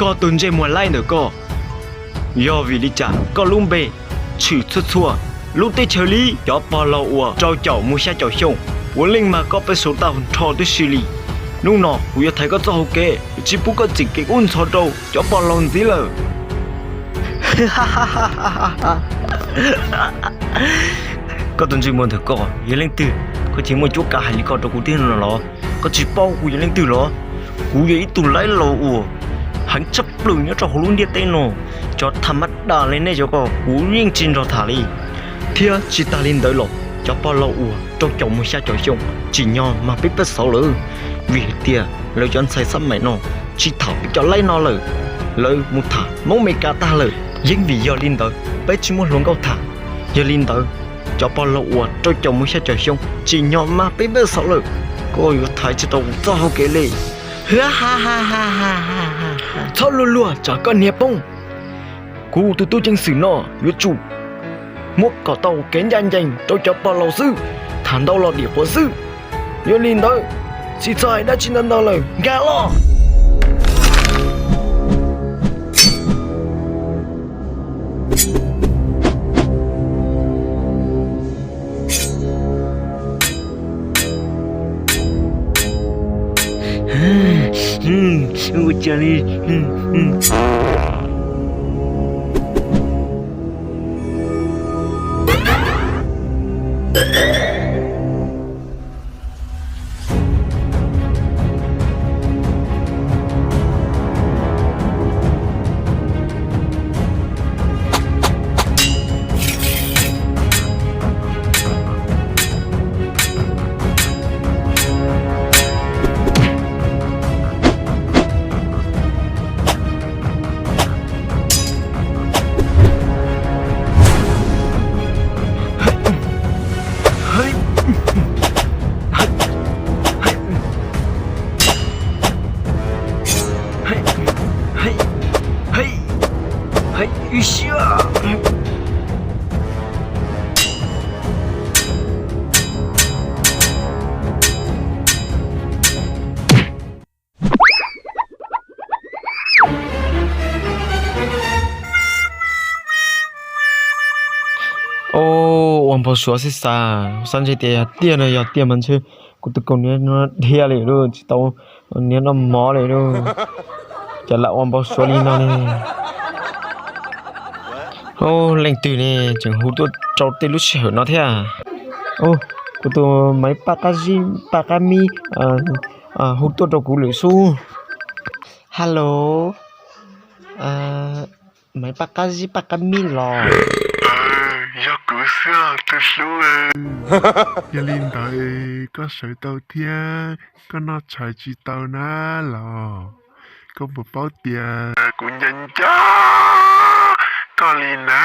Koj tus ntsej muag laib ntawm koj, yog vim li cas koj lub npe tshwm txhua txhua lub teb chaws li? Cov pog laus uas rau caum mus xya caum xyoo, puav leej mas koj pab xav tau nrho tib si li. Hnub no kuv yuav thaiv koj txoj hau kev, tsis pub koj txeem kev kub ntxhov rau cov pog laus ntxiv lawm. Koj tus ntsej muag ntawm koj yog leej twg? Koj cia li muaj cuab kav hais li koj rau kuv thiab no los? Koj tsis paub kuv yog leej twg los? Kuv yog ib tug laib laus uas heev tshaj plaws nyob rau hauv lub ntiaj teb no. Cov tham mab das li nej cov ko kuv yeej tsis nrog tham li. Thiab tsis tas li ntawd los cov pog laus uas rau caum mus xya caum xyoo tsim nyog mas peb pab xauv lawm, vim hais tias lawv cov ntxhais xab maim no tsis tham peb cov laib no lawm, lawv mus tham Hmoob Meskas tag lawm. Yeej vim yog li ntawd peb tsis muaj hluas nkauj tham. Yog li ntawd cov pog laus uas rau caum mus xya caum xyoo tsim nyog mas peb pab xauv lawm, koj yuav thaiv tsis tau kuv txoj hau kev li. Txhob luag luag tsam koj hniav poob. Kuv tus tub ceev xwm no yuav tsum muab kom tau kev ncaj ncees rau cov pog laus xwb, tham ntau los dim quav xwb. Yog li ntawd, tsis txhob hais dab tsi ntau ntau lawm, nkag los. Ua cas li? Ua npau suav xwb xav, xav ntshe tias yog tiag no, yog tiag mas ntshe kuv tus kaus hniav no dhia li lauj, tsis tau hniav noj mov li lauj. Cas lam ua npau suav li no ne? Leej twg ne tseem hu tuaj rau tej lub sij hawm no thiab? Kuv tus Maiv Paj Qab Zib Paj Qab Mib hu tuaj rau kuv lawm xwb. Hello, Maiv Paj Qab Zib Paj Qab Mib los? Yog kuv xwb tus hlub. Yog li ntawd koj sawv tau thiab koj noj tshais tsis tau na los? Koj puas paub tias kuv nco nco koj li na?